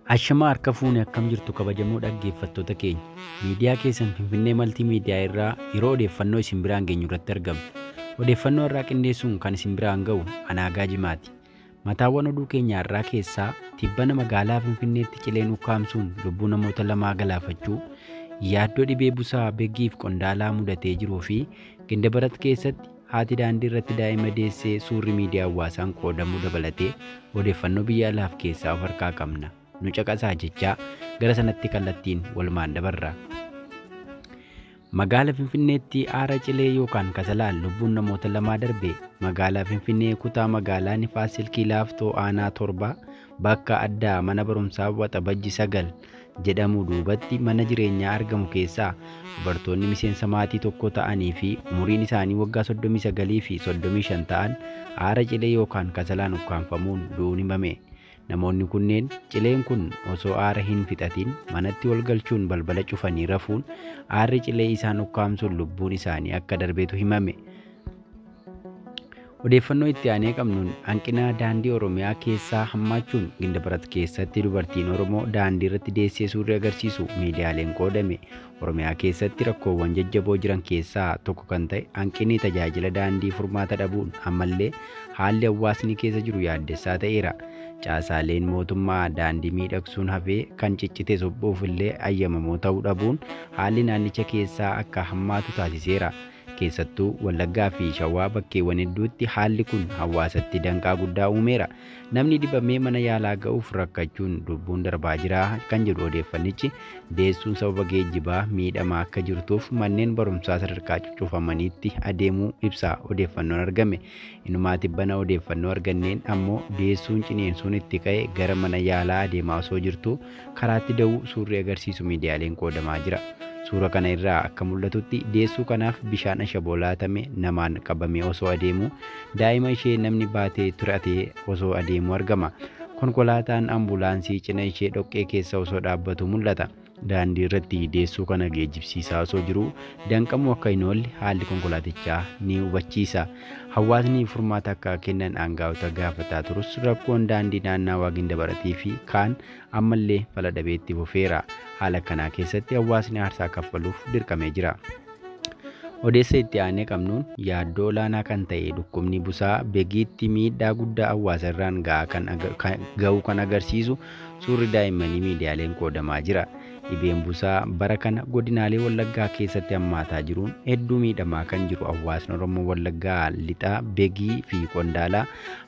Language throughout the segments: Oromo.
Ashamaa harka fuune akkam jirtu kabajamoo dhaggeeffattoota keenya. Miidiyaa keessan Finfinnee Maltii Miidiyaa irraa yeroo odeeffannoo isin biraan geenyu irratti argamna. Odeeffannoo irraa qindeessuun kan isin biraan ga'u Anaagaa Jimaati. Mataawwan oduu keenya irraa keessaa tibbana magaalaa Finfinneetti cileen ukkaamsuun lubbuu namoota lamaa galaafachuu, yaaddoo dhibee busaa Beggiif Qondaalaa mudatee jiruu fi Gindabarat keessatti haati daandii irratti daa'ima deessee suurri miidiyaa hawaasaan qoodamuu dabalatee odeeffannoo biyya alaaf keessaa of harkaa qabna. Nu caqasaa jechaa gara sanatti kallattiin walumaan dabarra. Magaala Finfinneetti aara cilee yookaan kasalaan lubbuun namoota lamaa darbe. Magaalaa Finfinnee kutaa magaalaa Nifaas Silkii Laaftoo Aanaa 7 bakka addaa mana barumsaa Waxabajji 9 jedhamu duubatti mana jireenyaa argamu keessaa dubartoonni miseensa maatii tokko ta'anii fi umuriin isaanii waggaa 39 fi 35 ta'an aara cilee yookaan kasalaan ukkaamfamuun du'uun himame. Namoonni kunneen cileen kun osoo aara hin fixatin manatti ol galchuun balbala cufanii rafuun aarri cilee isaan ukkaamsuun lubbuun isaanii akka darbeetu himame. Odeeffannoo itti aanee qabnuun hanqina daandii Oromiyaa keessaa hammaachuun Gindabarat keessatti dubartiin Oromoo daandii irratti deessee suurri agarsiisu miidiyaaleen qoodame. Oromiyaa keessatti rakkoowwan jajjaboo jiran keessaa tokko kan ta'e hanqinni tajaajila daandii furmaata dhabuun ammallee haalli hawaasni keessa jiru yaaddessaa ta'eera. Caasaaleen mootummaa daandii miidhagsuun hafee kan ciccite suphuuf illee ayyamamoo ta'uu dhabuun haalli naannicha keessaa akka hammaatu taasiseera. Keessattuu Wallaggaa fi Shawaa bakkeewwan hedduutti haalli kun hawaasatti danqaa guddaa uumeera. Namni dhibamee mana yaalaa ga'uuf rakkachuun lubbuun darbaa jira kan jedhu odeeffannichi deessuun sababa geejjibaa miidhamaa akka jirtuuf manneen barumsaa sadarkaa cuccufamaniitti adeemuu ibsa odeeffannoon argame. Inumaa tibbana odeeffannoo arganneen ammoo deessuun ciniinsuun itti ka'e gara mana yaalaa adeemaa osoo jirtu karaatti da'uu suurri agarsiisu miidiyaaleen qoodamaa jira. Suura kana irraa akka mul'atutti deessuu kanaaf bishaan ashaboo laatame namaan qabamee osoo adeemu daa'ima ishee namni baatee turatee osoo adeemu argama. Konkolaataan ambulaansii cina ishee dhoqqee keessa osoo dhaabbatu mul'ata. Daandii irratti deessuu kana geejjibsiisaa osoo jiru danqamuu akka hin oolle haalli konkolaatichaa ni hubachiisa. Hawaasni furmaata akka kennan aangaa'ota gaafataa turus rakkoon daandii naannawaa Gindabaratii fi kaan ammallee fala dhabeetti fufeera. Haala kanaa keessatti hawaasni aarsaa kaffaluuf dirqamee jira. Odeessa itti aanee qabnuun yaaddoo olaanaa kan ta'e dhukkubni busaa Begiitti miidhaa guddaa hawaasa irraan ga'uu kan agarsiisu suurri daa'immanii miidiyaaleen qoodamaa jira. Dhibeen busaa bara kana godinaalee Wallaggaa keessatti hammaataa jiruun hedduu miidhamaa kan jiru hawaasni Oromoo Wallaggaa Lixaa, Begii fi Qondaalaa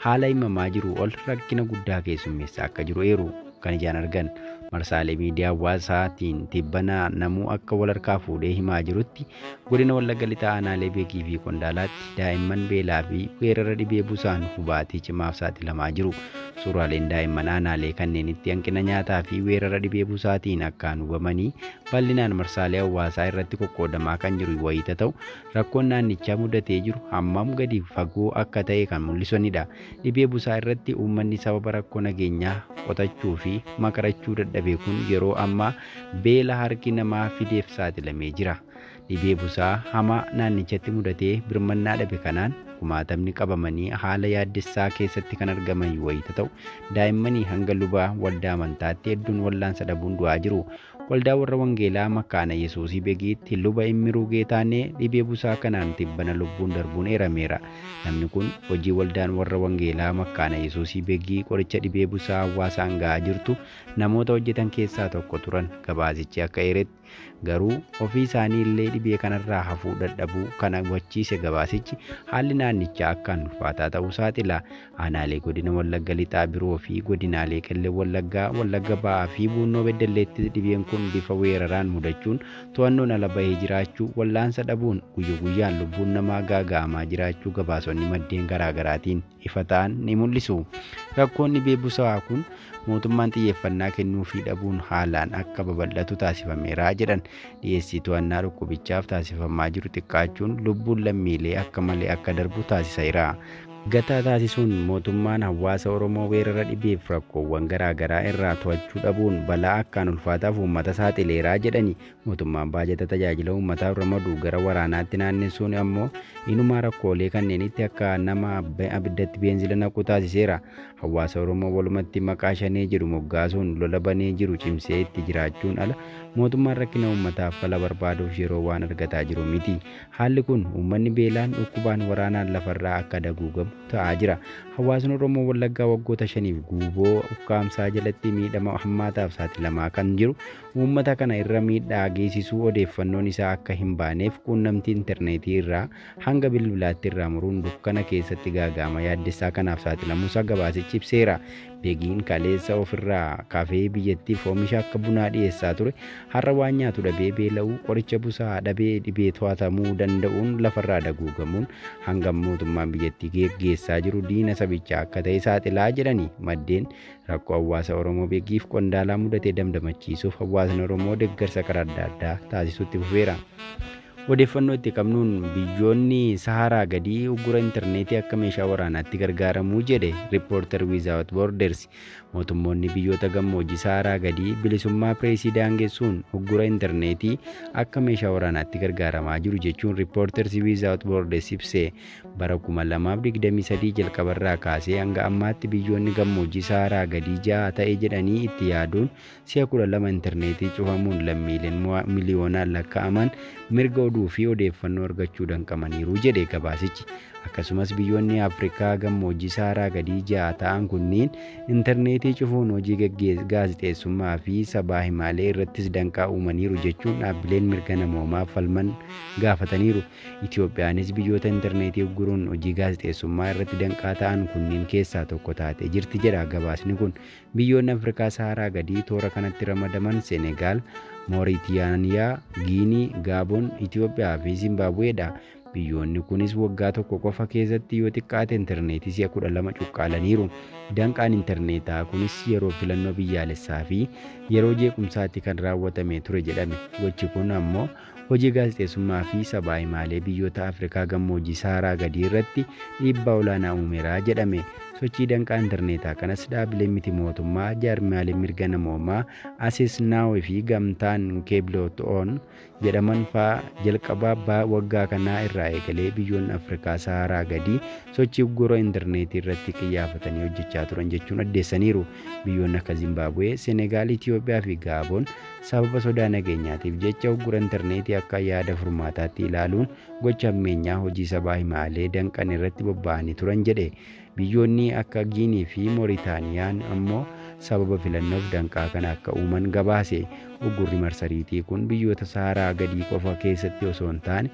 haala himamaa jiru ol rakkina guddaa keessummeessaa akka jiru eeru kan ijaan argan. Marsaalee miidiyaa hawaasaatiin tibbana namuu akka wal harkaa fuudhee himaa jirutti godina Wallagga Lixaa aanaalee Begii fi Qondaalaatti daa'imman beelaa fi weerara dhibee busaan hubaatii cimaaf saaxilamaa jiru. Suuraaleen daa'imman aanaalee kanneenitti hanqina nyaataa fi weerara dhibee busaatiin akkaan hubamanii bal'inaan marsaalee hawaasaa irratti qoqqoodamaa kan jiru wayiita ta'u rakkoon naannichaa mudatee jiru hammam gadi fagoo akka ta'e kan mul'isanidha. Dhibee busaa irratti uummanni sababa rakkoo nageenyaa qotachuu fi makarachuu dadhabe kun yeroo ammaa beela harki namaa fideef saaxilamee jira. Dhibee busaa hamaa naannichatti mudatee birmannaa dhabe kanaan kumaatamni qabamanii haala yaaddessaa keessatti kan argaman wayiita ta'u daa'immanii hanga lubaa waldaa amantaatti hedduun wallaansa dhabuun du'aa jiru. Waldaa warra Wangeelaa Makkaana Yesuusii Begiitti luba Immiruu Geetaanee dhibee busaa kanaan tibbana lubbuun darbuun eerameera. Namni kun hojii waldaan warra Wangeelaa Makkaana Yesuusii Begii qoricha dhibee busaa hawaasaan ga'aa jirtu namoota hojjetan keessaa tokko turan gabaasichi akka eeretti. Garuu ofii isaanii illee dhibee kanarraa hafuu dadhabuu kan hubachiise gabaasichi haalli naannichaa akkaan ulfaataa ta'uu saaxila. Aanaalee godina Wallagga Lixaa biroo fi godinaalee Qellem Wallaggaa, Wallagga Ba'aa fi Buunnoo Beddelleetti dhibeen kun bifa weeraraan mudachuun to'annoon ala bahee jiraachuu, wallaansa dhabuun guyya guyyaan lubbuun namaa gaaga'amaa jiraachuu gabaasonni maddeen garaagaraatiin ifa ta'an ni mul'isu. Rakkoon dhibee busaa kun mootummaan xiyyeeffannaa kennuufii dhabuun haalaan akka babal'atu taasifameera jedhan. Dhiyeessii to'annaa dhukkubichaaf taasifamaa jiru xiqqaachuun lubbuun lammiilee akka malee akka darbu taasiseera. Gataa taasisuun mootummaan hawaasa Oromoo weerara dhibeef rakkoowwan garaagaraa irraa to'achuu dhabuun balaa akkaan ulfaataaf uummata saaxileeraa jedhani. Mootummaan baajata tajaajila uummataaf ramadu gara waraanaatti naannessuun ammoo inumaa rakkoolee kanneenitti akka nama abiddatti beenzila naqu taasiseera. Hawaasa Oromoo walumatti maqaa shanee jedhu moggaasuun lola banee jiru cimsee itti jiraachuun ala mootummaan rakkina uummataaf fala barbaaduuf yeroo waan argataa jiru miti. Haalli kun uummanni beelaan dhukkubaan waraanaan lafarraa akka daguugamu ta'aa jira. Hawaasni Oromoo Wallaggaa waggoota 5f guuboo ukkaamsaa jalatti miidhama hammaataaf saaxilamaa kan jiru uummata kana irra miidhaa geessisuu odeeffannoon isaa akka hin baaneef quunnamtii intarneetii irraa hanga bilbilaatti irraa muruun dukkana keessatti gaaga'ama yaaddessaa kanaaf saaxilamuusaa gabaasichi ibseera. Beegiin kaleessa ofirraa kafee biyyattiif oomisha akka bunaa dhiyeessaa ture har'a waan nyaatu dhabee beela'uu, qoricha busaa dhabee dhibee to'atamuu danda'uun lafarraa daguugamuun hanga mootummaan biyyattii geggeessaa jiru diina sabichaa akka ta'e saaxilaa jedhani maddeen. Rakkoo hawaasa Oromoo Beegiif qondaalaa mudatee damdamachiisuuf hawaasni Oromoo deeggarsa karaa adda addaa taasisuutti fufeera. Odeeffannoo itti qabnuun biyyoonni Saharaa gadii uggura intarneetii akka meeshaa waraanaatti gargaaramuu jedhe Reporter Without Borders. Mootummoonni biyyoota gammoojjii Saharaa gadii bilisummaa pireesii daangessuun uggura intarneetii akka meeshaa waraanaatti gargaaramaa jiru jechuun Reporters Without Borders ibse. Bara 2023 jalqabarraa kaasee hanga ammaatti biyyoonni gammoojjii Saharaa gadii 6 ta'e jedhanii itti yaaduun si'a 12 intarneetii cufamuun lammiileen miliyoonaan lakkaa'aman mirga oduu fi odeeffannoo argachuu danqamaniiru jedhe gabaasichi. Akkasumas biyyoonni Afrikaa gammoojjii Saharaa gadii 6 ta'an kunniin intarneetii cufuun hojii gaazexeessummaa fi sabaa himaalee irrattis danqaa uumaniiru jechuun dhaabbileen mirga namoomaa falman gaafataniiru. Itoophiyaanis biyyoota intarneetii ugguruun hojii gaazexeessummaa irratti danqaa ta'an kunniin keessaa tokko taatee jirti jedha gabaasni kun. Biyyoonni Afrikaa Saharaa gadii toora kanatti ramadaman Senegaal, Mooritaaniyaa, Giinii, Gaaboon, Itoophiyaa fi Zimbaabuweedha. Biyyoonni kunis waggaa tokko qofa keessatti yoo xiqqaate intarneetii si'a 12 cuqqaalaniiru. Danqaan intarneetaa kunis yeroo filannoo biyyaalessaa fi yeroo jeequmsaatti kan raawwatame ture jedhame. Gochi kun ammoo hojii gaazexeessummaa fi sabaa himaalee biyyoota Afrikaa gammoojjii Saharaa gadii irratti dhiibbaa olaanaa uumeera jedhame. Sochii danqaa intarneetaa kanas dhaabbileen miti mootummaa, jaarmiyaaleen mirga namoomaa, Ases Now fi gamtaan Keebloot-On jedhaman fa'aa jalqabaa waggaa kanaa irraa eegalee biyyoonni Afrikaa Saharaa gadii sochii uggura intarneetii irratti xiyyeeffatanii hojjechaa turan jechuun addeessaniiru. Biyyoonni akka Zimbaabuwee, Senegaal, Itoophiyaa fi Gaaboon sababa sodaa nageenyaatiif jecha uggura intarneetii akka yaada furmaataatti ilaaluun gocha ammeenyaa hojii sabaa himaalee danqan irratti bobba'anii turan jedhe. Biyyoonni akka Giinii fi Mooritaaniyaan ammoo sababa filannoof danqaa kana akka uuman gabaase. Uggurri marsariitii kun biyyoota Saharaa gadii qofa keessatti osoo hin taane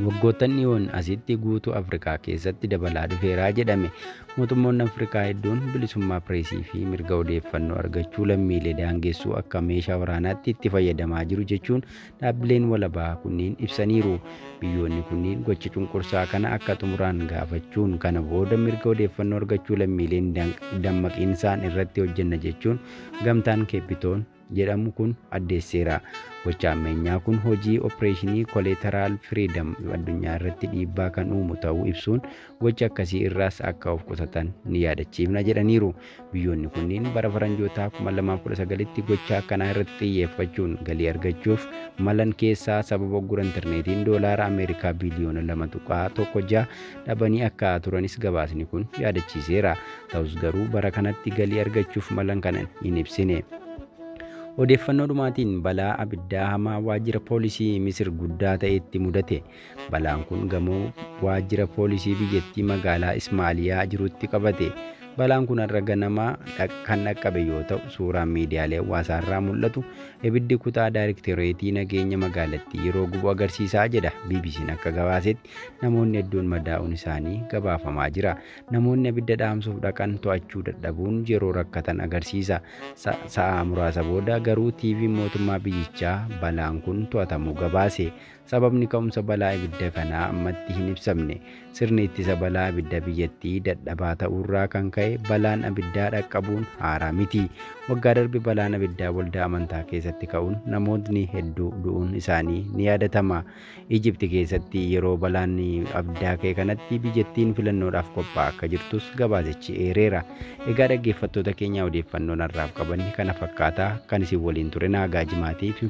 waggoottan dhiyoon asitti guutuu Afrikaa keessatti dabalaa dhufeeraa jedhame. Mootummoonni Afrikaa hedduun bilisummaa pireesii fi mirga odeeffannoo argachuu lammiilee daangessuu akka meeshaa waraanaatti itti fayyadamaa jiru jechuun dhaabbileen walabaa kunniin ibsaniiru. Biyyoonni kunniin gocha cunqursaa kana akka xumuraan gaafachuun kana booda mirga odeeffannoo argachuu lammiileen dammaqiinsaan irratti hojjenna jechuun gamtaan Keepitoon jedhamu kun addeesseera. Gocha ammeenyaa kun hojii opereeshinii koleeteraal firiidam addunyaa irratti dhiibbaa kan uumu ta'uu ibsuun gocha akkasii irraas akka of qusatan ni yaadachiifna jedhaniiru. Biyyoonni kunniin bara faranjootaa 2019tti gocha akkanaa irratti xiyyeeffachuun galii argachuuf malan keessaa sababa uggura intarneetiin doolaara Ameerikaa biliyoona 2.16 dhabanii akka turanis gabaasni kun yaadachiiseera. Ta'us garuu bara kanatti galii argachuuf malan kana hin ibsine. Odeeffannoo dhumaatiin balaa abiddaa hamaa waajjira poolisii Misir guddaa ta'etti mudate. Balaan kun gamoo waajjira poolisii biyyattii magaalaa Ismaaliyaa jirutti qabate. Balaan kun har'a ganamaa kan dhaqqabe yoo ta'u, suuraan miidiyaalee hawaasaarraa mul'atu ibiddi kutaa daayirektoreetii nageenya magaalattii yeroo gubu agarsiisaa jedha. BBC'n akka gabaasetti namoonni hedduun madaa'uun isaanii gabaafamaa jira. Namoonni abidda dhaamsuuf dhaqan to'achuu dadhabuun yeroo rakkatan agarsiisa. Sa'a muraasa booda garuu TV mootummaa biyyichaa balaan kun to'atamuu gabaase. Sababni ka'umsa balaa ibidda kanaa ammatti hin ibsamne. Sirni ittisa balaa ibidda biyyattii dadhabaa ta'uurraa kan ka'e balaan abiddaa dhaqqabuun haaraa miti. Waggaa darbe balaan abiddaa waldaa amantaa keessatti ka'uun namootni hedduu du'uun isaanii ni yaadatama. Ijipti keessatti yeroo balaan abiddaa ka'e kanatti biyyattiin filannoodhaaf qophaa'aa akka jirtus gabaasichi eereera. Egaa dhaggeeffattoota keenya, odeeffannoon har'aaf qabanne kana fakkaataa. Kan isin waliin ture Naagaa Jimaatiif.